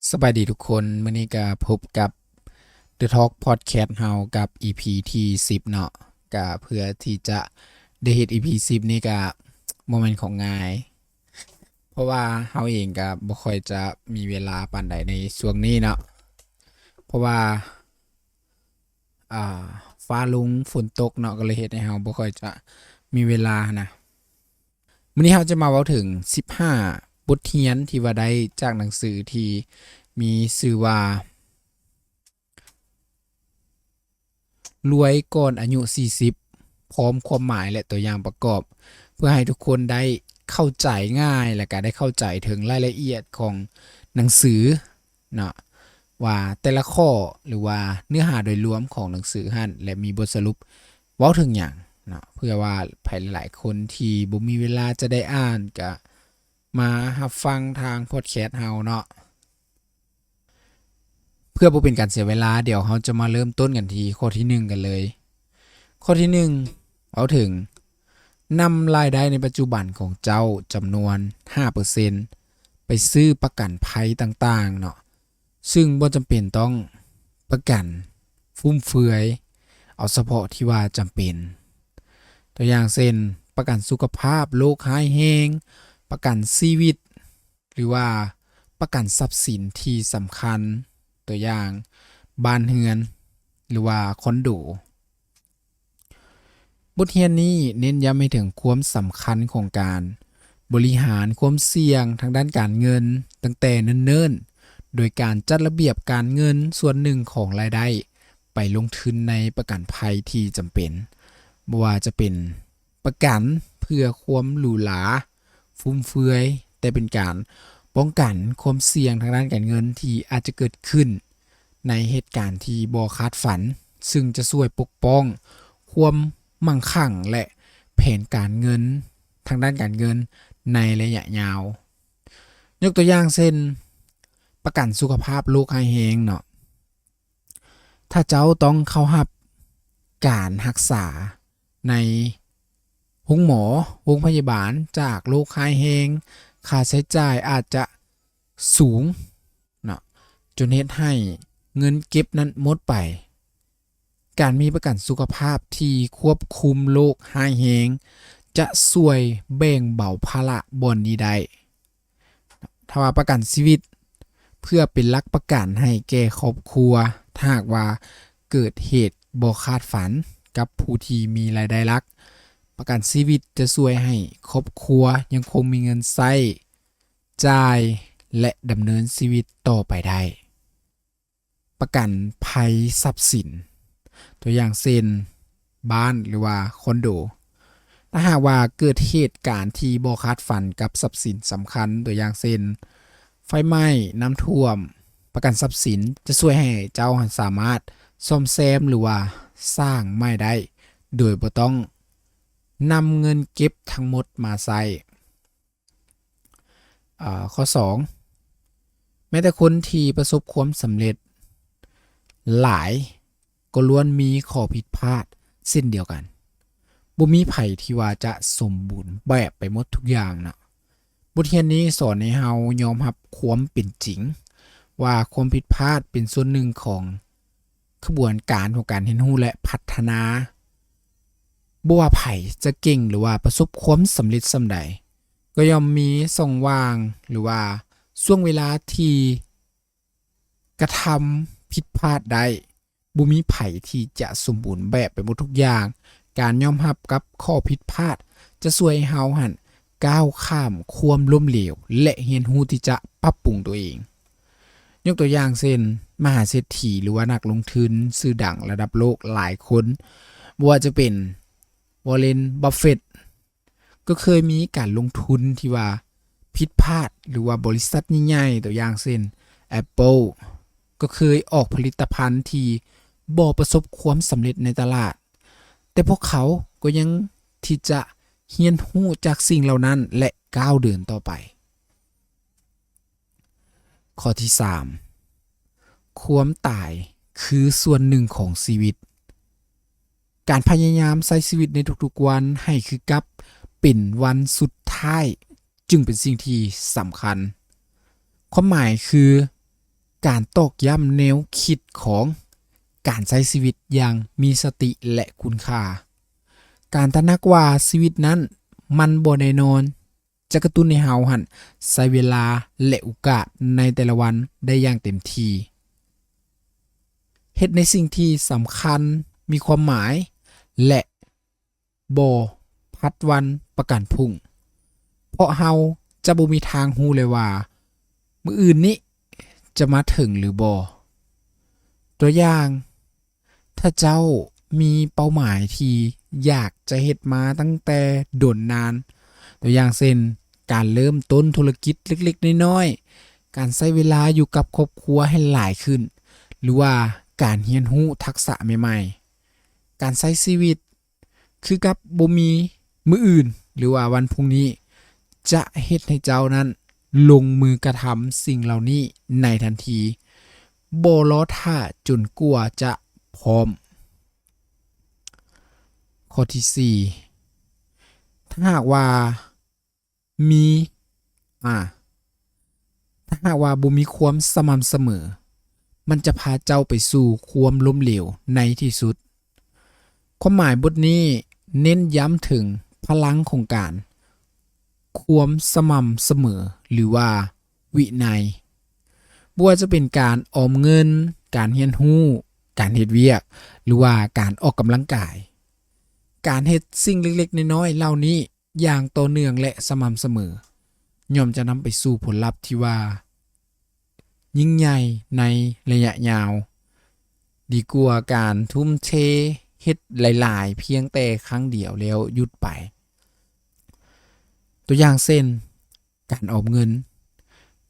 ສະບາຍດີທຸກຄົນ, ມື້ນີ້ກະພົບກັບ The Talk Podcast ເຮົາກັບ ອີພີ ທີສິບເນາະ. ກະເພື່ອທີ່ຈະໄດ້ເຮັດ ອີພີ ສິບນີ້ກະບໍ່ແມ່ນຂອງງ່າຍ ເພາະວ່າເຮົາເອງກະບໍ່ຄ່ອຍຈະມີເວລາປານໃດໃນຊ່ວງນີ້ເນາະ ເພາະວ່າ ອ່າ ຟ້າລົງຝົນຕົກເນາະ ກໍເລີຍເຮັດໃຫ້ເຮົາບໍ່ຄ່ອຍຈະມີເວລາຫັ້ນນະ. ມື້ນີ້ເຮົາຈະມາເວົ້າເຖິງສິບຫ້າບົດຮຽນທີ່ວ່າໄດ້ຈາກໜັງສືທີ່ມີຊື່ວ່າ ລວຍກ່ອນອາຍຸສີ່ສິບ ພ້ອມຄວາມໝາຍ ແລະ ຕົວຢ່າງປະກອບ ເພື່ອໃຫ້ທຸກຄົນໄດ້ເຂົ້າໃຈງ່າຍ ແລະ ກະໄດ້ເຂົ້າໃຈເຖິງລາຍລະອຽດຂອງໜັງສືເນາະ ວ່າແຕ່ລະຂໍ້ ຫຼືວ່າເນື້ອຫາໂດຍລວມຂອງໜັງສືຫັ້ນ ແລະ ມີບົດສະຫຼຸບເວົ້າເຖິງຫຍັງເນາະ ເພື່ອວ່າໃຜຫຼາຍໆຄົນທີ່ບໍ່ມີເວລາຈະໄດ້ອ່ານ ກະມາຮັບຟັງທາງ podcast ເຮົາເນາະ. ເພື່ອບໍ່ເປັນການເສຍເວລາ, ດຽວເຮົາຈະມາເລີ່ມຕົ້ນກັນທີ່ຂໍ້ທີໜຶ່ງກັນເລີຍ. ຂໍ້ທີໜຶ່ງ ເວົ້າເຖິງ ນຳລາຍໄດ້ໃນປັດຈຸບັນຂອງເຈົ້າຈຳນວນຫ້າເປີເຊັນ ໄປຊື້ປະກັນໄພຕ່າງໆເນາະ, ຊຶ່ງບໍ່ຈຳເປັນຕ້ອງປະກັນຟຸມເຟືອຍ, ເອົາສະເພາະທີ່ວ່າຈຳເປັນ. ຕົວຢ່າງເຊັ່ນ ປະກັນສຸຂະພາບໂລກຮ້າຍແຮງ, ປະກັນຊີວິດ ຫຼືວ່າປະກັນຊັບສິນທີ່ສຳຄັນ, ຕົວຢ່າງ ບ້ານເຮືອນ ຫຼືວ່າຄອນໂດ. ບົດຮຽນນີ້ເນັ້ນຢ້ຳໃຫ້ເຖິງຄວາມສຳຄັນຂອງການບໍລິຫານຄວາມສ່ຽງທາງດ້ານການເງິນຕັ້ງແຕ່ເນີນໆ, ໂດຍການຈັດລະບຽບການເງິນສ່ວນໜຶ່ງຂອງລາຍໄດ້ໄປລົງທຶນໃນປະກັນໄພທີ່ຈຳເປັນ, ບໍ່ວ່າຈະເປັນ ປະກັນເພື່ອຄວາມຫຼູຫຼາຟຸມເຟືອຍ, ແຕ່ເປັນການປ້ອງກັນຄວາມສ່ຽງທາງດ້ານການເງິນທີ່ອາດຈະເກີດຂຶ້ນໃນເຫດການທີ່ບໍ່ຄາດຝັນ, ຊຶ່ງຈະຊ່ວຍປົກປ້ອງຄວາມໝັ້ງຄັ່ງ ແລະ ແຜນການເງິນທາງດ້ານການເງິນໃນໄລຍະຍາວ. ຍົກຕົວຢ່າງເຊັ່ນ ປະກັນສຸຂະພາບໂລກຮ້າຍແຮງເນາະ. ຖ້າເຈົ້າຕ້ອງເຂົ້າຮັບການຮັກສາໃນໂຮງໝໍ, ໂຮງພະຍາບານຈາກໂລກຮ້າຍແຮງ, ຄ່າໃຊ້ຈ່າຍອາດຈະສູງເນາະ, ຈົນເຮັດໃຫ້ເງິນເກັບນັ້ນໝົດໄປ. ການມີປະກັນສຸຂະພາບທີ່ຄວບຄຸມໂລກຮ້າຍແຮງ ຈະຊ່ວຍແບ່ງເບົາພາລະບ່ອນນີ້ໄດ້. ຖ້າວ່າປະກັນຊີວິດ ເພື່ອເປັນຫຼັກປະກັນໃຫ້ແກ່ຄອບຄົວ ຖ້າຫາກວ່າເກີດເຫດບໍ່ຄາດຝັນກັບຜູ້ທີ່ມີລາຍໄດ້ຫຼັກ, ປະກັນຊີວິດຈະຊ່ວຍໃຫ້ຄອບຄົວຍັງຄົງມີເງິນໃຊ້ຈ່າຍ ແລະ ດຳເນີນຊີວິດຕໍ່ໄປໄດ້. ປະກັນໄພຊັບສິນ, ຕົວຢ່າງເຊັ່ນ ບ້ານ ຫຼືວ່າຄອນໂດ. ຖ້າຫາກວ່າເກີດເຫດການທີ່ບໍ່ຄາດຝັນກັບຊັບສິນສຳຄັນ, ຕົວຢ່າງເຊັ່ນ ໄຟໄໝ້, ນ້ຳຖ້ວມ, ປະກັນຊັບສິນຈະຊ່ວຍໃຫ້ເຈົ້າສາມາດສ້ອມແຊມ ຫຼືວ່າສ້າງໃໝ່ໄດ້ ໂດຍບໍ່ຕ້ອງນຳເງິນເກັບທັງໝົດມາໃຊ້. ອາ ຂໍ້ສອງ ແມ້ແຕ່ຄົນທີ່ປະສົບຄວາມສຳເລັດຫຼາຍກໍລ້ວນມີຂໍ້ຜິດພາດເຊັ່ນດຽວກັນ. ບໍ່ມີໃຜທີ່ວ່າຈະສົມບູນແບບໄປໝົດທຸກຢ່າງນະ. ບົດຮຽນນີ້ສອນໃຫ້ເຮົາຍອມຮັບຄວາມເປັນຈິງວ່າຄວາມຜິດພາດເປັນສ່ວນໜຶ່ງຂອງ ຂະບວນການຂອງການຮຽນຮູ້ ແລະ ພັດທະນາ. ບໍ່ວ່າໃຜຈະເກັ່ງ ຫຼືວ່າປະສົບຄວາມສຳເລັດສ່ຳໃດ, ກໍຍ່ອມມີຊ່ອງວ່າງ ຫຼືວ່າຊ່ວງເວລາທີ່ກະທຳຜິດພາດໄດ້. ບໍ່ມີໃຜທີ່ຈະສົມບູນແບບໄປໝົດທຸກຢ່າງ. ການຍອມຮັບກັບຂໍ້ຜິດພາດຈະຊ່ວຍໃຫ້ເຮົາຫັ້ນ ກ້າວຂ້າມຄວາມລົ້ມເຫຼວ ແລະ ຮຽນຮູ້ທີ່ຈະປັບປຸງຕົວເອງ. ຍົກຕົວຢ່າງເຊັ່ນ ມະຫາເສດຖີ ຫຼືວ່ານັກລົງທຶນຊື່ດັງລະດັບໂລກຫຼາຍຄົນ, ບໍ່ວ່າຈະເປັນ Warren Buffett ກໍເຄີຍມີການລົງທຶນທີ່ວ່າຜິດພາດ, ຫຼືວ່າບໍລິສັດໃຫຍ່ໆ ຕົວຢ່າງເຊັ່ນ Apple ກໍເຄີຍອອກຜະລິດຕະພັນທີ່ບໍ່ປະສົບຄວາມສຳເລັດໃນຕະຫຼາດ, ແຕ່ພວກເຂົາກໍຍັງທີ່ຈະຮຽນຮູ້ຈາກສິ່ງເຫຼົ່ານັ້ນ ແລະ ກ້າວເດີນຕໍ່ໄປ. ຂໍ້ທີສາມ ຄວາມຕາຍຄືສ່ວນໜຶ່ງຂອງຊີວິດ. ການພະຍາຍາມໃຊ້ຊີວິດໃນທຸກໆວັນໃຫ້ຄືກັບເປັນວັນສຸດທ້າຍ ຈຶ່ງເປັນສິ່ງທີ່ສຳຄັນ. ຄວາມໝາຍຄື ການຕອກຢ້ຳແນວຄິດຂອງການໃຊ້ຊີວິດຢ່າງມີສະຕິ ແລະ ຄຸນຄ່າ. ການຕະໜັກວ່າຊີວິດນັ້ນມັນບໍ່ແນ່ນອນ ຈະກະຕຸ້ນໃຫ້ເຮົາຫັ້ນໃຊ້ເວລາ ແລະ ໂອກາດໃນແຕ່ລະວັນໄດ້ຢ່າງເຕັມທີ່, ເຮັດໃນສິ່ງທີ່ສຳຄັນ, ມີຄວາມໝາຍ ແລະ ບໍ່ຜັດວັນປະກັນພຸ້ງ, ເພາະເຮົາຈະບໍ່ມີທາງຮູ້ເລີຍວ່າມື້ອື່ນນີ້ຈະມາເຖິງຫຼືບໍ່. ຕົວຢ່າງ, ຖ້າເຈົ້າມີເປົ້າໝາຍທີ່ຢາກຈະເຮັດມາຕັ້ງແຕ່ດົນນານ, ຕົວຢ່າງເຊັ່ນ ການເລີ່ມຕົ້ນທຸລະກິດເລັກໆນ້ອຍໆ, ການໃຊ້ເວລາຢູ່ກັບຄອບຄົວໃຫ້ຫຼາຍຂຶ້ນ ຫຼືວ່າການຮຽນຮູ້ທັກສະໃໝ່ໆ, ການໃຊ້ຊີວິດ ຄືກັບບໍ່ມີມື້ອື່ນ ຫຼືວ່າວັນພຸ່ງນີ້ ຈະເຮັດໃຫ້ເຈົ້ານັ້ນລົງມືກະທຳສິ່ງເຫຼົ່ານີ້ໃນທັນທີ, ບໍ່ລໍຖ້າຈົນກວ່າຈະພ້ອມ. ຂໍ້ທີສີ່, ຖ້າຫາກວ່າມີ, ອາ, ຖ້າຫາກວ່າບໍ່ມີຄວາມສະໝ່ຳສະເໝີ, ມັນຈະພາເຈົ້າໄປສູ່ຄວາມລົ້ມເຫຼວໃນທີ່ສຸດ. ຄວາມໝາຍບົດນີ້ເນັ້ນຢ້ຳເຖິງພະລັງຂອງການ ຄວາມສະໝ່ຳສະເໝີ ຫຼືວ່າວິໄນ, ບໍ່ວ່າຈະເປັນການອອມເງິນ, ການຮຽນຮູ້, ການເຮັດວຽກ ຫຼືວ່າການອອກກຳລັງກາຍ. ການເຮັດສິ່ງເລັກໆນ້ອຍໆເຫຼົ່ານີ້ ຢ່າງຕໍ່ເນື່ອງ ແລະ ສະໝ່ຳສະເໝີ ຍ່ອມຈະນຳໄປສູ່ຜົນລັບທີ່ວ່າຍິ່ງໃຫຍ່ໃນໄລຍະຍາວ, ດີກວ່າການທຸ່ມເທເຮັດຫຼາຍໆພຽງແຕ່ຄັ້ງດຽວແລ້ວຢຸດໄປ. ຕົວຢ່າງເຊັ່ນ, ການອອມເງິນ,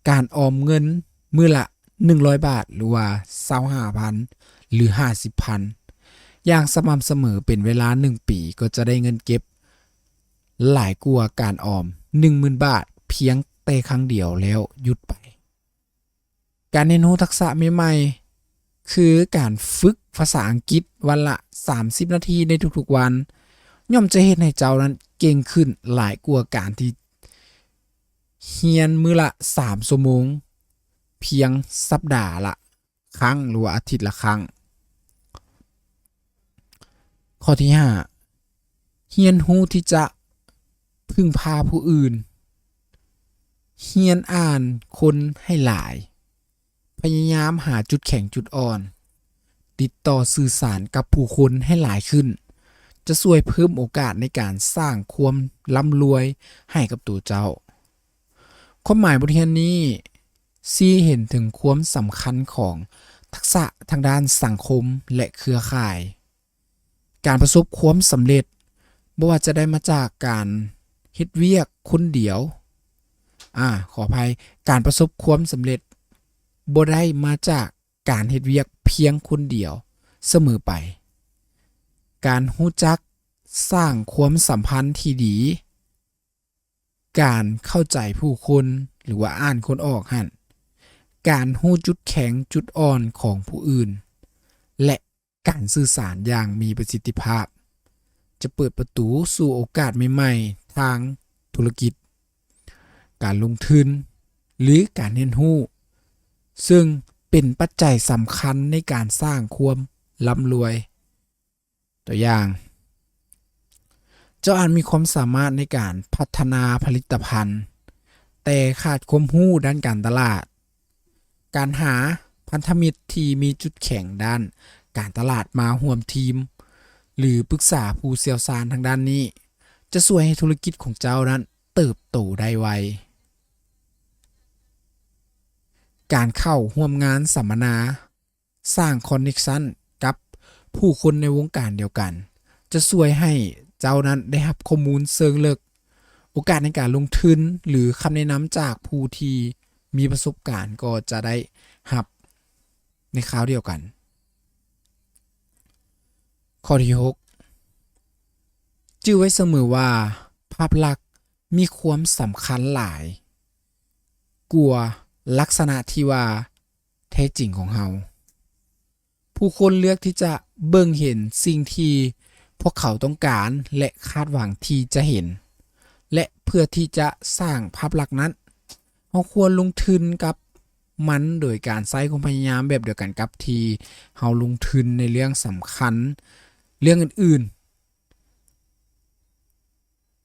ການອອມເງິນມື້ລະໜຶ່ງຮ້ອຍບາດ ຫຼືວ່າຊາວຫ້າພັນ ຫຼືຫ້າສິບພັນ ຢ່າງສະໝ່ຳສະເໝີເປັນເວລາໜຶ່ງປີ ກໍຈະໄດ້ເງິນເກັບຫຼາຍກວ່າການອອມໜຶ່ງໝື່ນບາດພຽງແຕ່ຄັ້ງດຽວແລ້ວຢຸດໄປ. ການຮຽນຮູ້ທັກສະໃໝ່ໆ ຄືການຝຶກພາສາອັງກິດວັນລະສາມສິບນາທີໃນທຸກໆວັນ ຍ່ອມຈະເຮັດໃຫ້ເຈົ້ານັ້ນເກັ່ງຂຶ້ນຫຼາຍກວ່າການທີ່ຮຽນມື້ລະສາມຊົ່ວໂມງ ພຽງສັບດາລະຄັ້ງ ຫຼືວ່າອາທິດລະຄັ້ງ. ຂໍ້ທີຫ້າ, ຮຽນຮູ້ທີ່ຈະ ເພິ່ງພາຜູ້ອື່ນ, ຮຽນອ່ານຄົນໃຫ້ຫຼາຍ, ພະຍາຍາມຫາຈຸດແຂງຈຸດອ່ອນ, ຕິດຕໍ່ສື່ສານກັບຜູ້ຄົນໃຫ້ຫຼາຍຂຶ້ນ ຈະຊ່ວຍເພີ່ມໂອກາດໃນການສ້າງຄວາມລ່ຳລວຍໃຫ້ກັບຕົວເຈົ້າ. ຄວາມໝາຍບົດຮຽນນີ້ຊີ້ເຫັນເຖິງຄວາມສຳຄັນຂອງທັກສະທາງດ້ານສັງຄົມ ແລະ ເຄືອຂ່າຍ. ການປະສົບຄວາມສຳເລັດ ບໍ່ວ່າຈະໄດ້ມາຈາກການເຮັດວຽກຄົນດຽວ, ອາ, ຂໍອະໄພ, ການປະສົບຄວາມສຳເລັດບໍ່ໄດ້ມາຈາກການເຮັດວຽກພຽງຄົນດຽວສະເໝີໄປ. ການຮູ້ຈັກສ້າງຄວາມສຳພັນທີ່ດີ, ການເຂົ້າໃຈຜູ້ຄົນ ຫຼືວ່າອ່ານຄົນອອກຫັ້ນ, ການຮູ້ຈຸດແຂງຈຸດອ່ອນຂອງຜູ້ອື່ນ ແລະ ການສື່ສານຢ່າງມີປະສິດທິພາບ ຈະເປີດປະຕູສູ່ໂອກາດໃໝ່ໆທາງທຸລະກິດ, ການລົງທຶນ ຫຼື ການຮຽນຮູ້, ເຊິ່ງເປັນປັດໄຈສຳຄັນໃນການສ້າງຄວາມລ່ຳລວຍ. ຕົວຢ່າງ, ເຈົ້າອາດມີຄວາມສາມາດໃນການພັດທະນາຜະລິດຕະພັນ, ແຕ່ຂາດຄວາມຮູ້ດ້ານການຕະຫຼາດ. ການຫາພັນທະມິດທີ່ມີຈຸດແຂງດ້ານການຕະຫຼາດມາຮ່ວມທີມ ຫຼື ປຶກສາຜູ້ຊ່ຽວຊານທາງດ້ານນີ້ ຈະຊ່ວຍໃຫ້ທຸລະກິດຂອງເຈົ້ານັ້ນເຕີບໂຕໄດ້ໄວ. ການເຂົ້າຮ່ວມງານສຳມະນາ ສ້າງຄອນເນັກຊັນກັບຜູ້ຄົນໃນວົງການດຽວກັນ ຈະຊ່ວຍໃຫ້ເຈົ້ານັ້ນໄດ້ຮັບຂໍ້ມູນເຊີງເລິກ, ໂອກາດໃນການລົງທຶນ ຫຼື ຄຳແນະນຳຈາກຜູ້ທີ່ມີປະສົບການກໍຈະໄດ້ຮັບໃນຄາວດຽວກັນ. ຂໍ້ທີຫົກ, ຈື່ໄວ້ສະເໝີວ່າ ພາບລັກມີຄວາມສຳຄັນຫຼາຍກວ່າລັກສະນະທີ່ວ່າ ແທ້ຈິງຂອງເຮົາ. ຜູ້ຄົນເລືອກທີ່ຈະເບິ່ງເຫັນສິ່ງທີ່ພວກເຂົາຕ້ອງການ ແລະ ຄາດຫວັງທີ່ຈະເຫັນ, ແລະ ເພື່ອທີ່ຈະສ້າງພາບລັກນັ້ນ, ເຮົາຄວນລົງທຶນກັບ ມັນໂດຍການໃຊ້ຄວາມພະຍາຍາມແບບດຽວກັນກັບທີ່ເຮົາລົງທຶນໃນເລື່ອງສຳຄັນເລື່ອງອື່ນໆ.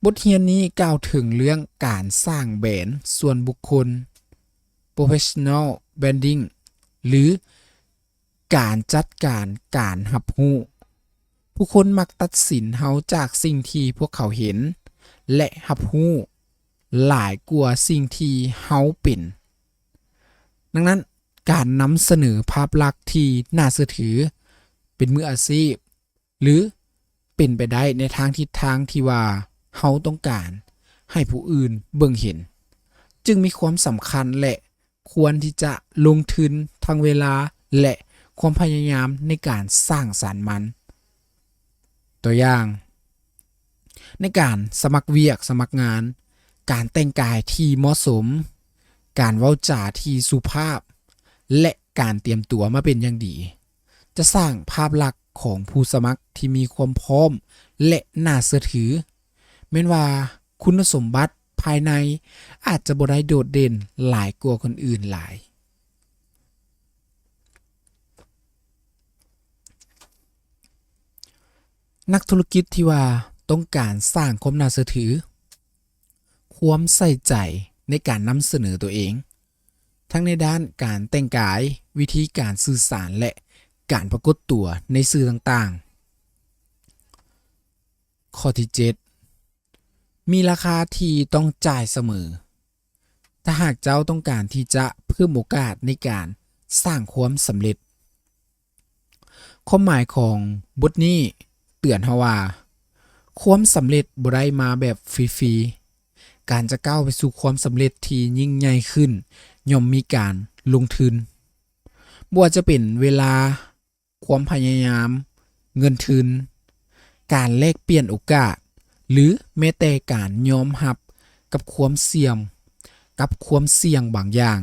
ບົດຮຽນນີ້ກ່າວເຖິງເລື່ອງການສ້າງແບນສ່ວນບຸກຄົນ Professional Branding ຫຼື ການຈັດການການຮັບຮູ້. ຜູ້ຄົນມັກຕັດສິນເຮົາຈາກສິ່ງທີ່ພວກເຂົາເຫັນ ແລະ ຮັບຮູ້ ຫຼາຍກວ່າສິ່ງທີ່ເຮົາເປັນ. ດັ່ງນັ້ນ, ການນຳສະເໜີພາບລັກທີ່ໜ້າເຊື່ອຖື, ເປັນມືອາຊີບ ຫຼື ເປັນໄປໄດ້ໃນທາງທິດທາງທີ່ວ່າເຮົາຕ້ອງການໃຫ້ຜູ້ອື່ນເບິ່ງເຫັນ, ຈຶ່ງມີຄວາມສຳຄັນ ແລະ ຄວນທີ່ຈະລົງທຶນທັງເວລາ ແລະ ຄວາມພະຍາຍາມໃນການສ້າງສັນມັນ. ຕົວຢ່າງ, ໃນການສະໝັກວຽກສະໝັກງານ, ການແຕ່ງກາຍທີ່ເໝາະສົມ, ການເວົ້າຈາທີ່ສຸພາບ ແລະ ການຕຽມຕົວມາເປັນຢ່າງດີ ຈະສ້າງພາບລັກຂອງຜູ້ສະໝັກທີ່ມີຄວາມພ້ອມ ແລະ ໜ້າເຊື່ອຖື, ແມ່ນວ່າຄຸນນະສົມບັດພາຍໃນອາດຈະບໍ່ໄດ້ໂດດເດັ່ນຫຼາຍກວ່າຄົນອື່ນຫຼາຍ. ນັກທຸລະກິດທີ່ວ່າຕ້ອງການສ້າງຄວາມໜ້າເຊື່ອຖື, ຄວາມໃສ່ໃຈໃນການນຳສະເໜີຕົວເອງ, ທັງໃນດ້ານການແຕ່ງກາຍ, ວິທີການສື່ສານ ແລະ ການປາກົດຕົວໃນສື່ຕ່າງໆ. ຂໍ້ທີເຈັດ, ມີລາຄາທີ່ຕ້ອງຈ່າຍສະເໝີ. ຖ້າຫາກເຈົ້າຕ້ອງການທີ່ຈະເພີ່ມໂອກາດໃນການສ້າງຄວາມສຳເລັດ, ຄວາມໝາຍຂອງບົດນີ້ເຕືອນເຮົາວ່າ ຄວາມສຳເລັດບໍ່ໄດ້ມາແບບຟຣີໆ. ການຈະກ້າວໄປສູ່ຄວາມສຳເລັດທີ່ຍິ່ງໃຫຍ່ຂຶ້ນ ຍ່ອມມີການລົງທຶນ, ບໍ່ວ່າຈະເປັນເວລາ, ຄວາມພະຍາຍາມ, ເງິນທຶນ, ການແລກປ່ຽນໂອກາດ ຫຼື ແມ້ແຕ່ການຍອມຮັບກັບຄວາມສ່ຽງ, ກັບຄວາມສ່ຽງບາງຢ່າງ.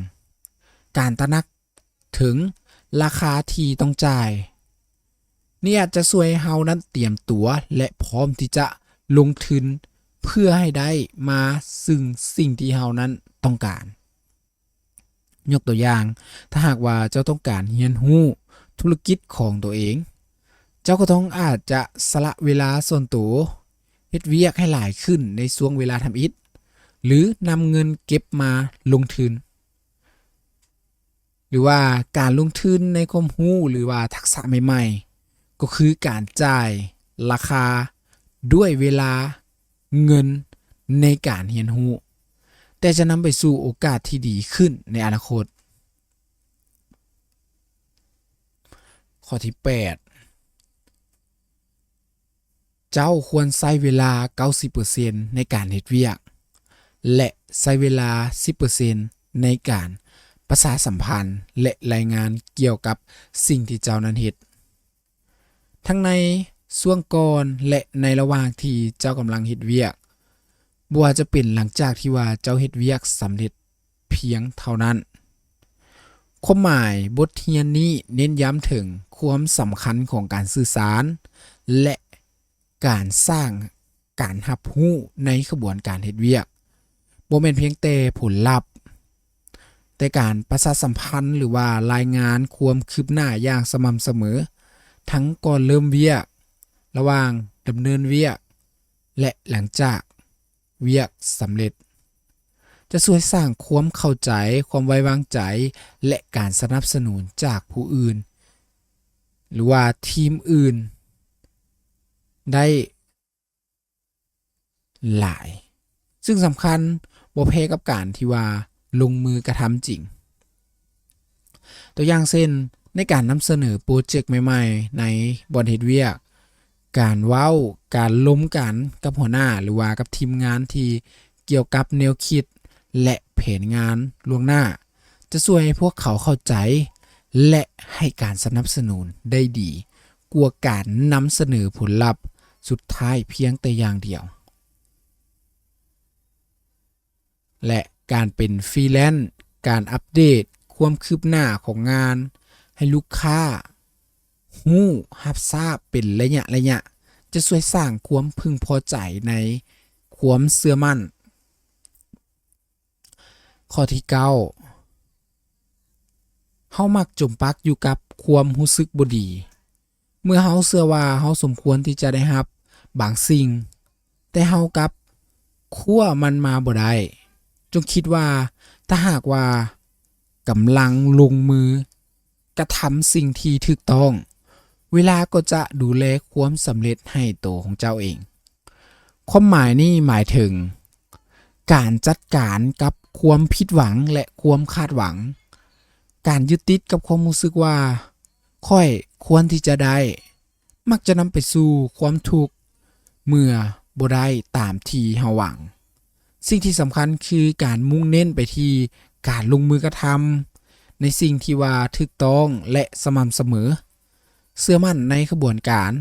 ການຕະໜັກເຖິງລາຄາທີ່ຕ້ອງຈ່າຍນີ້ອາດຈະຊ່ວຍໃຫ້ເຮົານັ້ນຕຽມຕົວ ແລະ ພ້ອມທີ່ຈະລົງທຶນເພື່ອໃຫ້ໄດ້ມາຊຶ່ງສິ່ງທີ່ເຮົານັ້ນຕ້ອງການ. ຍົກຕົວຢ່າງ, ຖ້າຫາກວ່າເຈົ້າຕ້ອງການຮຽນຮູ້ທຸລະກິດຂອງຕົວເອງ, ເຈົ້າກໍຕ້ອງອາດຈະສະຫຼະເວລາສ່ວນໂຕ, ເຮັດວຽກໃຫ້ຫຼາຍຂຶ້ນໃນຊ່ວງເວລາທຳອິດ ຫຼື ນຳເງິນເກັບມາລົງທຶນ. ຫຼືວ່າການລົງທຶນໃນຄວາມຮູ້ ຫຼືວ່າທັກສະໃໝ່ໆ ກໍຄືການຈ່າຍລາຄາດ້ວຍເວລາ, ເງິນໃນການຮຽນຮູ້, ແຕ່ຈະນຳໄປສູ່ໂອກາດທີ່ດີຂຶ້ນໃນອະນາຄົດ. ຂໍ້ທີແປດ, ເຈົ້າຄວນໃຊ້ເວລາເກົ້າສິບເປີເຊັນໃນການເຮັດວຽກ ແລະ ໃຊ້ເວລາສິບເປີເຊັນໃນການປະຊາສຳພັນ ແລະ ລາຍງານກ່ຽວກັບສິ່ງທີ່ເຈົ້ານັ້ນເຮັດ. ທັງໃນຊ່ວງກ່ອນ ແລະ ໃນລະຫວ່າງທີ່ເຈົ້າກຳລັງເຮັດວຽກ, ບໍ່ວ່າຈະເປັນຫຼັງຈາກທີ່ວ່າເຈົ້າເຮັດວຽກສຳເລັດພຽງເທົ່ານັ້ນ. ຄວາມໝາຍບົດຮຽນນີ້ເນັ້ນຢ້ຳເຖິງຄວາມສຳຄັນຂອງການສື່ສານ ແລະ ການສ້າງການຮັບຮູ້ໃນຂະບວນການເຮັດວຽກ, ບໍ່ແມ່ນພຽງແຕ່ຜົນລັບ, ແຕ່ການປະຊາສຳພັນ ຫຼືວ່າລາຍງານຄວາມຄືບໜ້າຢ່າງສະໝ່ຳສະເໝີ, ທັງກ່ອນເລີ່ມວຽກ, ລະຫວ່າງດຳເນີນວຽກ ແລະ ຫຼັງຈາກວຽກສຳເລັດ, ຈະຊ່ວຍສ້າງຄວາມເຂົ້າໃຈ, ຄວາມໄວ້ວາງໃຈ ແລະ ການສະໜັບສະໜູນຈາກຜູ້ອື່ນ ຫຼືວ່າທີມອື່ນໄດ້ ຫຼາຍ, ຊຶ່ງສຳຄັນບໍ່ແພ້ກັບການທີ່ວ່າລົງມືກະທຳຈິງ. ຕົວຢ່າງເຊັ່ນ, ໃນການນຳສະເໜີໂປຣເຈັກໃໝ່ໆໃນບ່ອນເຮັດວຽກ, ການເວົ້າ, ການລົມກັນກັບຫົວໜ້າ ຫຼືວ່າກັບທີມງານທີ່ກ່ຽວກັບແນວຄິດ ແລະ ແຜນງານລ່ວງໜ້າ ຈະຊ່ວຍໃຫ້ພວກເຂົາເຂົ້າໃຈ ແລະ ໃຫ້ການສະໜັບສະໜູນໄດ້ດີກວ່າການນຳສະເໜີຜົນລັບສຸດທ້າຍພຽງແຕ່ຢ່າງດຽວ. ແລະ ການເປັນຟຣີແລນ, ການອັບເດດຄວາມຄືບໜ້າຂອງງານໃຫ້ລູກຄ້າຮູ້ຮັບຊາບເປັນໄລຍະໆ ຈະຊ່ວຍສ້າງຄວາມເພິ່ງພໍໃຈໃນຄວາມເຊື່ອໝັ້ນ. ຂໍ້ທີເກົ້າ, ເຮົາມັກຈົມປັກຢູ່ກັບຄວາມຮູ້ສຶກບໍ່ດີ ເມື່ອເຮົາເຊື່ອວ່າເຮົາສົມຄວນທີ່ຈະໄດ້ຮັບບາງສິ່ງ, ແຕ່ເຮົາກັບຄວ້າມັນມາບໍ່ໄດ້. ຈົ່ງຄິດວ່າ ຖ້າຫາກວ່າກຳລັງລົງມືກະທຳສິ່ງທີ່ຖືກຕ້ອງ, ເວລາກໍຈະດູແລຄວາມສຳເລັດໃຫ້ໂຕຂອງເຈົ້າເອງ. ຄວາມໝາຍນີ້ໝາຍເຖິງການຈັດການກັບຄວາມຜິດຫວັງ ແລະ ຄວາມຄາດຫວັງ. ການຍຶດຕິດກັບຄວາມຮູ້ສຶກວ່າ ຂ້ອຍຄວນທີ່ຈະໄດ້ ມັກຈະນຳໄປສູ່ຄວາມທຸກເມື່ອບໍ່ໄດ້ຕາມທີ່ເຮົາຫວັງ. ສິ່ງທີ່ສຳຄັນຄືການມຸ່ງເນັ້ນໄປທີ່ການລົງມືກະທຳໃນສິ່ງທີ່ວ່າຖືກຕ້ອງ ແລະ ສະໝ່ຳສະເໝີ. ເຊື່ອໝັ້ນໃນຂະບວນການ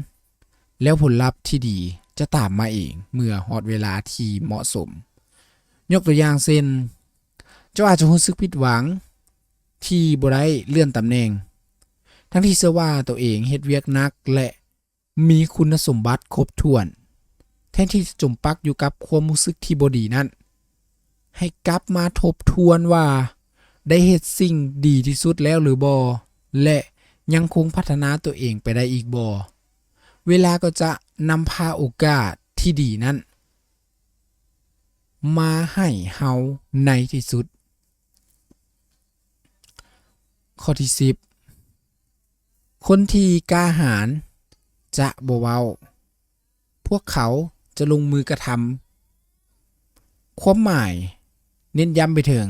ແລ້ວຜົນລັບທີ່ດີຈະຕາມມາເອງເມື່ອຮອດເວລາທີ່ເໝາະສົມ. ຍົກຕົວຢ່າງເຊັ່ນ, ເຈົ້າອາດຈະຮູ້ສຶກຜິດຫວັງທີ່ບໍ່ໄດ້ເລື່ອນຕຳແໜ່ງ, ທັງທີ່ເຊື່ອວ່າໂຕເອງເຮັດວຽກໜັກ ແລະ ມີຄຸນນະສົມບັດຄົບຖ້ວນ. ແທນທີ່ຈະຈົມປັກຢູ່ກັບຄວາມຮູ້ສຶກທີ່ບໍ່ດີນັ້ນ, ໃຫ້ກັບມາທົບທວນວ່າໄດ້ເຮັດສິ່ງດີທີ່ສຸດແລ້ວຫຼືບໍ່ ແລະ ຍັງຄົງພັດທະນາຕົວເອງໄປໄດ້ອີກບໍ່. ເວລາກໍຈະນຳພາໂອກາດທີ່ດີນັ້ນມາໃຫ້ເຮົາໃນທີ່ສຸດ. ຂໍ້ທີສິບ ຄົນທີ່ກ້າຫານຈະບໍ່ເວົ້າ, ພວກເຂົາຈະລົງມືກະທຳ. ຄວາມໝາຍເນັ້ນຢ້ຳໄປເຖິງ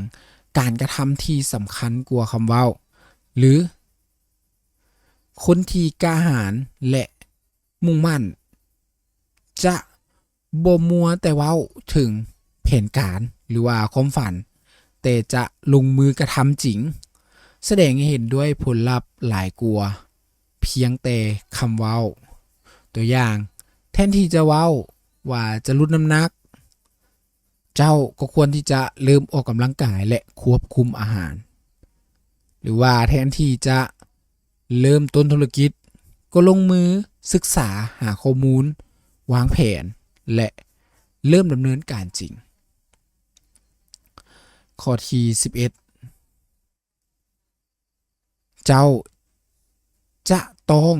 ການກະທຳທີ່ສຳຄັນກວ່າຄຳເວົ້າ ຫຼື ຄົນທີ່ກ້າຫານ ແລະ ມຸ່ງໝັ້ນ ຈະບໍ່ມົວແຕ່ເວົ້າເຖິງແຜນການ ຫຼືວ່າຄວາມຝັນ, ແຕ່ຈະລົງມືກະທຳຈິງ, ສະແດງໃຫ້ເຫັນດ້ວຍຜົນລັບຫຼາຍກວ່າພຽງແຕ່ຄຳເວົ້າ. ຕົວຢ່າງ, ແທນທີ່ຈະເວົ້າວ່າຈະຫຼຸດນ້ຳໜັກ, ເຈົ້າກໍຄວນທີ່ຈະເລີ່ມອອກກຳລັງກາຍ ແລະ ຄວບຄຸມອາຫານ. ຫຼືວ່າແທນທີ່ຈະເລີ່ມຕົ້ນທຸລະກິດ, ກໍລົງມືສຶກສາຫາຂໍ້ມູນ, ວາງແຜນ ແລະ ເລີ່ມດຳເນີນການຈິງ. ຂໍ້ທີສິບເອັດ ເຈົ້າຈະຕ້ອງ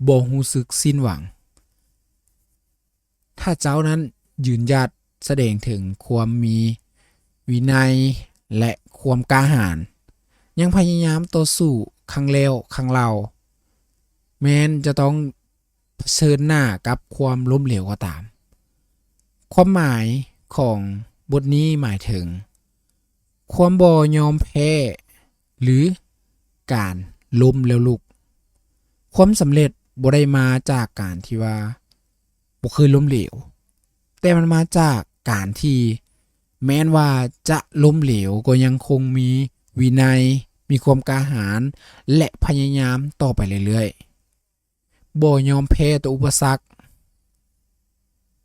ບໍ່ຮູ້ສຶກສິ້ນຫວັງ ຖ້າເຈົ້ານັ້ນຢືນຢັດສະແດງເຖິງຄວາມມີວິໄນ ແລະ ຄວາມກ້າຫານ, ຍັງພະຍາຍາມຕໍ່ສູ້ຄັ້ງແລ້ວຄັ້ງເລົ່າ, ແມ່ນຈະຕ້ອງ ຜະເຊີນໜ້າກັບຄວາມລົ້ມເຫຼວກໍຕາມ. ຄວາມໝາຍຂອງບົດນີ້ໝາຍເຖິງຄວາມບໍ່ຍອມແພ້ ຫຼື ການລົ້ມແລ້ວລຸກ. ຄວາມສຳເລັດບໍ່ໄດ້ມາຈາກການທີ່ວ່າບໍ່ເຄີຍລົ້ມເຫຼວ, ແຕ່ມັນມາຈາກການທີ່ແມ່ນວ່າຈະລົ້ມເຫຼວກໍຍັງຄົງມີວິໄນ, ມີຄວາມກ້າຫານ ແລະ ພະຍາຍາມຕໍ່ໄປເລື້ອຍໆ. ບໍ່ຍອມແພ້ຕໍ່ອຸປະສັກ.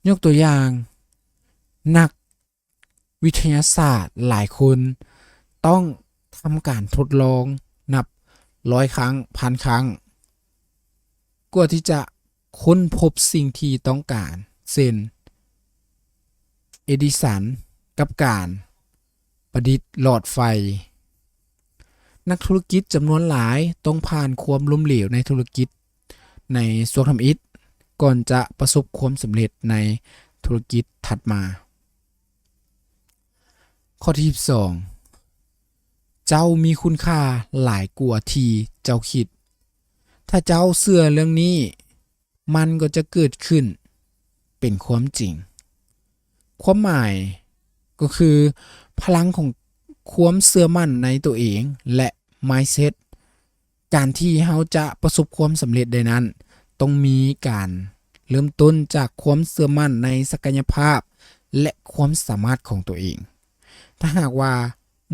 ຍົກຕົວຢ່າງ, ນັກວິທະຍາສາດຫຼາຍຄົນຕ້ອງທຳການທົດລອງນັບຮ້ອຍຄັ້ງ, ພັນຄັ້ງ ກວ່າທີ່ຈະຄົ້ນພົບສິ່ງທີ່ຕ້ອງການ, ເຊັ່ນ ເອດິສັນກັບການ ປະດິດຫຼອດໄຟ. ນັກທຸລະກິດຈຳນວນຫຼາຍຕ້ອງຜ່ານຄວາມລົ້ມເຫຼວໃນທຸລະກິດໃນຊ່ວງທຳອິດ ກ່ອນຈະປະສົບຄວາມສຳເລັດໃນທຸລະກິດຖັດມາ. ຂໍ້ທີສິບສອງ ເຈົ້າມີຄຸນຄ່າຫຼາຍກວ່າທີ່ເຈົ້າຄິດ. ຖ້າເຈົ້າເຊື່ອເລື່ອງນີ້, ມັນກໍຈະເກີດຂຶ້ນເປັນຄວາມຈິງ. ຄວາມໝາຍກໍຄືພະລັງຂອງຄວາມເຊື່ອໝັ້ນໃນຕົວເອງ ແລະ ມາຍເຊັດ. ການທີ່ເຮົາຈະປະສົບຄວາມສຳເລັດໄດ້ນັ້ນ, ຕ້ອງມີການເລີ່ມຕົ້ນຈາກຄວາມເຊື່ອໝັ້ນໃນສັກກະຍະພາບ ແລະ ຄວາມສາມາດຂອງຕົວເອງ. ຖ້າຫາກວ່າ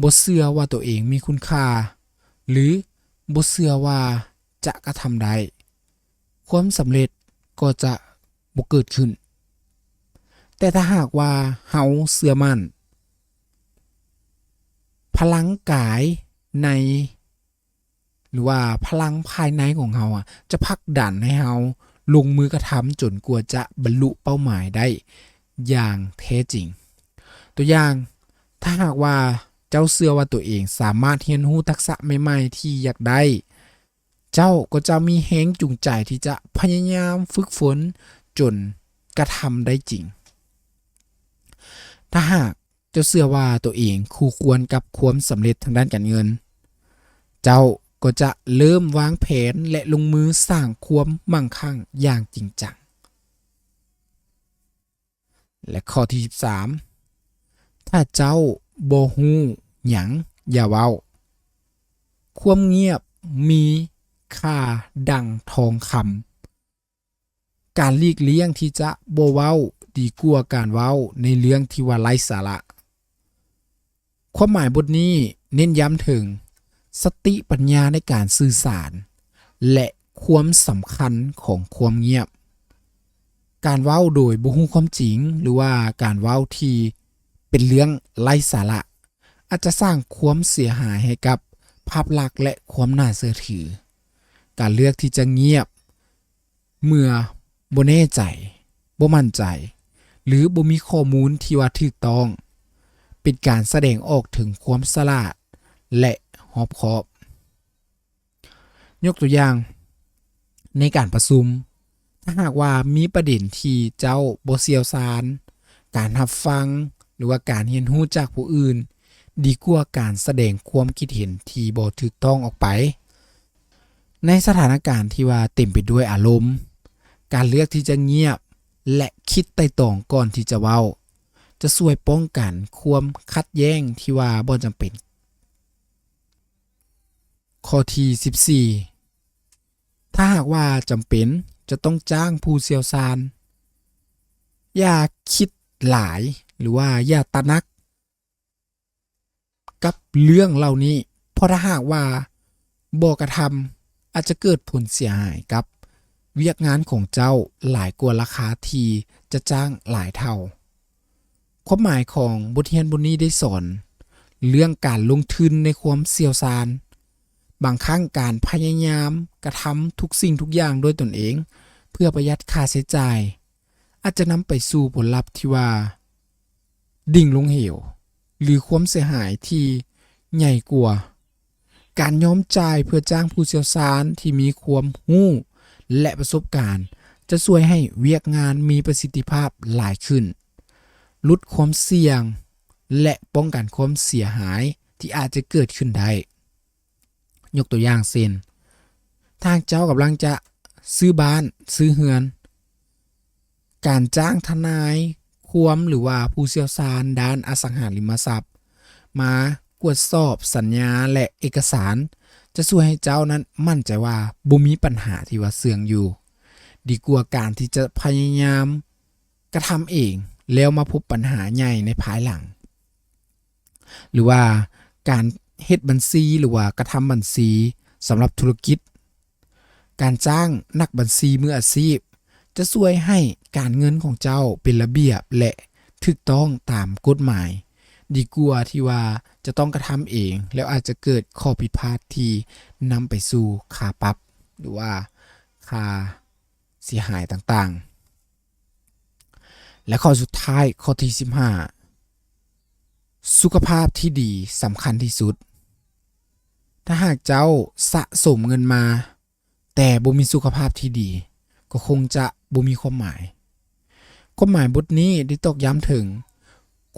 ບໍ່ເຊື່ອວ່າຕົວເອງມີຄຸນຄ່າ ຫຼື ບໍ່ເຊື່ອວ່າຈະກະທຳໄດ້, ຄວາມສຳເລັດກໍຈະບໍ່ເກີດຂຶ້ນ. ແຕ່ຖ້າຫາກວ່າເຮົາເຊື່ອໝັ້ນ, ພະລັງກາຍໃນ ຫຼືວ່າພະລັງພາຍໃນຂອງເຮົາອະ ຈະຜັກດັນໃຫ້ເຮົາລົງມືກະທຳຈົນກວ່າຈະບັນລຸເປົ້າໝາຍໄດ້ຢ່າງແທ້ຈິງ. ຕົວຢ່າງ, ຖ້າຫາກວ່າ ເຈົ້າເຊື່ອວ່າຕົວເອງສາມາດຮຽນຮູ້ທັກສະໃໝ່ໆທີ່ຢາກໄດ້, ເຈົ້າກໍຈະມີແຮງຈູງໃຈທີ່ຈະພະຍາຍາມຝຶກຝົນຈົນກະທຳໄດ້ຈິງ. ຖ້າຫາກເຈົ້າເຊື່ອວ່າຕົວເອງຄູ່ຄວນກັບຄວາມສຳເລັດທາງດ້ານການເງິນ, ເຈົ້າກໍຈະເລີ່ມວາງແຜນ ແລະ ລົງມືສ້າງຄວາມໝັ້ງຄັ່ງຢ່າງຈິງຈັງ. ແລະ ຂໍ້ທີສິບສາມ, ຖ້າເຈົ້າບໍ່ຮູ້ຫຍັງ, ຢ່າເວົ້າ. ຄວາມງຽບມີຄ່າດັ່ງທອງຄຳ. ການຫຼີກລ່ຽງທີ່ຈະບໍ່ເວົ້າດີກວ່າການເວົ້າໃນເລື່ອງທີ່ວ່າໄຮ້ສາລະ. ຄວາມໝາຍບົດນີ້ເນັ້ນຢ້ຳເຖິງສະຕິປັນຍາໃນການສື່ສານ ແລະ ຄວາມສຳຄັນຂອງຄວາມງຽບ. ການເວົ້າໂດຍບໍ່ຮູ້ຄວາມຈິງ ຫຼືວ່າການເວົ້າທີ່ເປັນເລື່ອງໄຮ້ສາລະ ອາດຈະສ້າງຄວາມເສຍຫາຍໃຫ້ກັບພາບລັກ ແລະ ຄວາມໜ້າເຊື່ອຖື. ການເລືອກທີ່ຈະງຽບ ເມື່ອບໍ່ແນ່ໃຈ, ບໍ່ໝັ້ນໃຈ ຫຼື ບໍ່ມີຂໍ້ມູນທີ່ວ່າຖືກຕ້ອງ ເປັນການສະແດງອອກເຖິງຄວາມສະຫຼາດ ແລະ ຮອບຄອບ. ຍົກຕົວຢ່າງ, ໃນການປະຊຸມ, ຖ້າຫາກວ່າມີປະເດັນທີ່ເຈົ້າບໍ່ຊ່ຽວຊານ, ການຮັບຟັງ ຫຼືວ່າການຮຽນຮູ້ຈາກຜູ້ອື່ນ ດີກວ່າການສະແດງຄວາມຄິດເຫັນທີ່ບໍ່ຖືກຕ້ອງອອກໄປ. ໃນສະຖານະການທີ່ວ່າເຕັມໄປດ້ວຍອາລົມ, ການເລືອກທີ່ຈະງຽບ ແລະ ຄິດໄຕ່ຕອງກ່ອນທີ່ຈະເວົ້າ ຈະຊ່ວຍປ້ອງກັນຄວາມຂັດແຍ້ງທີ່ວ່າບໍ່ຈຳເປັນ. ຂໍ້ທີສິບສີ່, ຖ້າຫາກວ່າຈຳເປັນຈະຕ້ອງຈ້າງຜູ້ຊ່ຽວຊານ, ຢ່າຄິດຫຼາຍ ຫຼືວ່າຢ່າຕະໜັກ ກັບເລື່ອງເຫຼົ່ານີ້, ເພາະຖ້າຫາກວ່າບໍ່ກະທຳ, ອາດຈະເກີດຜົນເສຍຫາຍກັບວຽກງານຂອງເຈົ້າຫຼາຍກວ່າລາຄາທີ່ຈະຈ້າງຫຼາຍເທົ່າ. ຄວາມໝາຍຂອງບົດຮຽນບົດນີ້ໄດ້ສອນເລື່ອງການລົງທຶນໃນຄວາມຊ່ຽວຊານ. ບາງຄັ້ງການພະຍາຍາມກະທຳທຸກສິ່ງທຸກຢ່າງດ້ວຍຕົນເອງ ເພື່ອປະຢັດຄ່າໃຊ້ຈ່າຍ ອາດຈະນຳໄປສູ່ຜົນລັບທີ່ວ່າ ດິ່ງລົງເຫວ ຫຼື ຄວາມເສຍຫາຍທີ່ໃຫຍ່ກວ່າ. ການຍອມຈ່າຍເພື່ອຈ້າງຜູ້ຊ່ຽວຊານທີ່ມີຄວາມຮູ້ ແລະ ປະສົບການ ຈະຊ່ວຍໃຫ້ວຽກງານມີປະສິດທິພາບຫຼາຍຂຶ້ນ, ຫຼຸດຄວາມສ່ຽງ ແລະ ປ້ອງກັນຄວາມເສຍຫາຍທີ່ອາດຈະເກີດຂຶ້ນໄດ້. ຍົກຕົວຢ່າງເຊັ່ນ, ຖ້າເຈົ້າກຳລັງຈະຊື້ບ້ານ, ຊື້ເຮືອນ, ການຈ້າງທະນາຍຄວາມ ຫຼືວ່າຜູ້ຊ່ຽວຊານດ້ານອະສັງຫາລິມະຊັບ ມາກວດສອບສັນຍາ ແລະ ເອກະສານ ຈະຊ່ວຍໃຫ້ເຈົ້ານັ້ນໝັ້ນໃຈວ່າບໍ່ມີບັນຫາທີ່ວ່າເຊື່ອງຢູ່, ດີກວ່າການທີ່ຈະພະຍາຍາມກະທຳເອງ ແລ້ວມາພົບບັນຫາໃຫຍ່ໃນພາຍຫຼັງ. ຫຼືວ່າການເຮັດບັນຊີ ຫຼືວ່າກະທຳບັນຊີສຳລັບທຸລະກິດ. ການຈ້າງນັກບັນຊີມືອາຊີບ ຈະຊ່ວຍໃຫ້ການເງິນຂອງເຈົ້າເປັນລະບຽບ ແລະ ຖືກຕ້ອງຕາມກົດໝາຍ ດີກວ່າທີ່ວ່າຈະຕ້ອງກະທຳເອງ ແລ້ວອາດຈະເກີດຂໍ້ຜິດພາດທີ່ນຳໄປສູ່ຄ່າປັບ ຫຼືວ່າຄ່າເສຍຫາຍຕ່າງໆ. ແລະ ຂໍ້ສຸດທ້າຍ, ຂໍ້ທີສິບຫ້າ, ສຸຂະພາບທີ່ດີສຳຄັນທີ່ສຸດ. ຖ້າຫາກເຈົ້າສະສົມເງິນມາ ແຕ່ບໍ່ມີສຸຂະພາບທີ່ດີ, ກໍຄົງຈະບໍ່ມີຄວາມໝາຍ. ຄວາມໝາຍບົດນີ້ໄດ້ຕອກຢ້ຳເຖິງ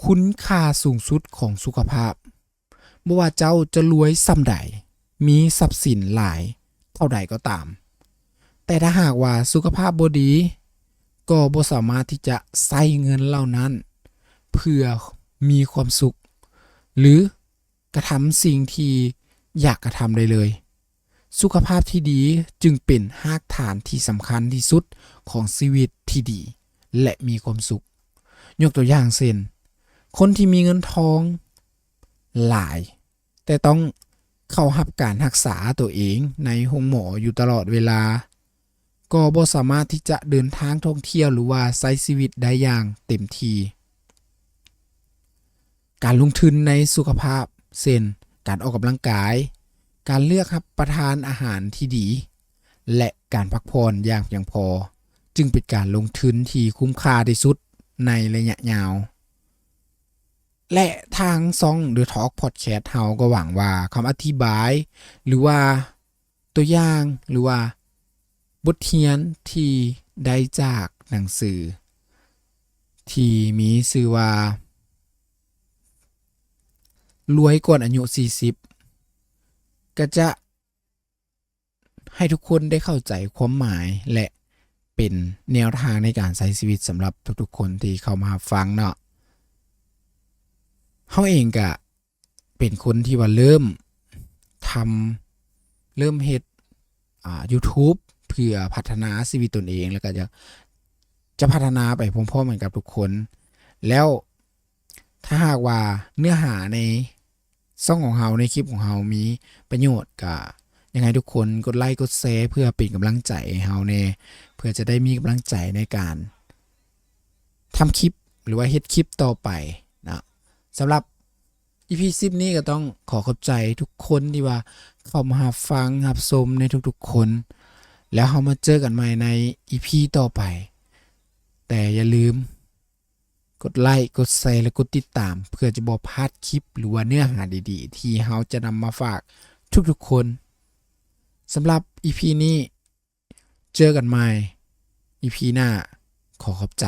ຄຸນຄ່າສູງສຸດຂອງສຸຂະພາບ. ບໍ່ວ່າເຈົ້າຈະລວຍສ່ຳໃດ, ມີຊັບສິນຫຼາຍເທົ່າໃດກໍຕາມ, ແຕ່ຖ້າຫາກວ່າສຸຂະພາບບໍ່ດີ, ກໍບໍ່ສາມາດທີ່ຈະໃຊ້ເງິນເຫຼົ່ານັ້ນເພື່ອມີຄວາມສຸກ ຫຼື ກະທຳສິ່ງທີ່ຢາກກະທຳໄດ້ເລີຍ. ສຸຂະພາບທີ່ດີຈຶ່ງເປັນຮາກຖານທີ່ສຳຄັນທີ່ສຸດຂອງຊີວິດທີ່ດີ ແລະ ມີຄວາມສຸກ. ຍົກຕົວຢ່າງເຊັ່ນ, ຄົນທີ່ມີເງິນທອງຫຼາຍ ແຕ່ຕ້ອງເຂົ້າຮັບການຮັກສາຕົວເອງໃນໂຮງໝໍຢູ່ຕະຫຼອດເວລາ, ກໍບໍ່ສາມາດທີ່ຈະເດີນທາງທ່ອງທ່ຽວ ຫຼືວ່າໃຊ້ຊີວິດໄດ້ຢ່າງເຕັມທີ່. ການລົງທຶນໃນສຸຂະພາບ ເຊັ່ນ ການອອກກຳລັງກາຍ, ການເລືອກຮັບປະທານອາຫານທີ່ດີ ແລະ ການພັກຜ່ອນຢ່າງພຽງພໍ ຈຶ່ງເປັນການລົງທຶນທີ່ຄຸ້ມຄ່າທີ່ສຸດໃນໄລຍະຍາວ. ແລະ ທາງຊ່ອງ The Talk Podcast ເຮົາກໍຫວັງວ່າຄຳອະທິບາຍ ຫຼືວ່າຕົວຢ່າງ ຫຼືວ່າບົດຮຽນທີ່ໄດ້ຈາກໜັງສືທີ່ມີຊື່ວ່າ ລວຍກ່ອນອາຍຸສີ່ສິບ ກໍຈະ ໃຫ້ທຸກຄົນໄດ້ເຂົ້າໃຈຄວາມໝາຍ ແລະ ເປັນແນວທາງໃນການໃຊ້ຊີວິດສຳລັບທຸກໆຄົນທີ່ເຂົ້າມາຮັບຟັງເນາະ. ເຮົາເອງກະເປັນຄົນທີ່ວ່າເລີ່ມທຳ ເລີ່ມເຮັດ ອ່າ YouTube ເພື່ອພັດທະນາຊີວິດຕົນເອງ ແລ້ວກໍຈະ ຈະພັດທະນາໄປພ້ອມໆກັນກັບທຸກຄົນ. ແລ້ວ ຖ້າຫາກວ່າເນື້ອຫາໃນຊ່ອງຂອງເຮົາ ໃນຄລິບຂອງເຮົາມີປະໂຫຍດ ກໍຢາກໃຫ້ທຸກຄົນກົດໄລກົດແຊ ເພື່ອເປັນກຳລັງໃຈໃຫ້ເຮົາແດ່ ເພື່ອຈະໄດ້ມີກຳລັງໃຈໃນການທຳຄລິບ ຫຼືວ່າເຮັດຄລິບຕໍ່ໄປນະ. ສຳລັບອີພີສິບນີ້ກໍຕ້ອງຂໍຂອບໃຈທຸກຄົນທີ່ວ່າເຂົ້າມາຮັບຟັງຮັບຊົມໃນທຸກໆຄົນ ແລ້ວເຮົາມາເຈີກັນໃໝ່ໃນອີພີຕໍ່ໄປ. ແຕ່ຢ່າລືມ ກົດໄລ, ກົດແຊ ແລະ ກົດຕິດຕາມ ເພື່ອຈະບໍ່ພາດຄລິບ ຫຼືວ່າເນື້ອຫາດີໆ ທີ່ເຮົາຈະນຳມາຝາກທຸກໆຄົນ. ສຳລັບອີພີນີ້ ເຈີກັນໃໝ່ອີພີໜ້າ. ຂໍຂອບໃຈ.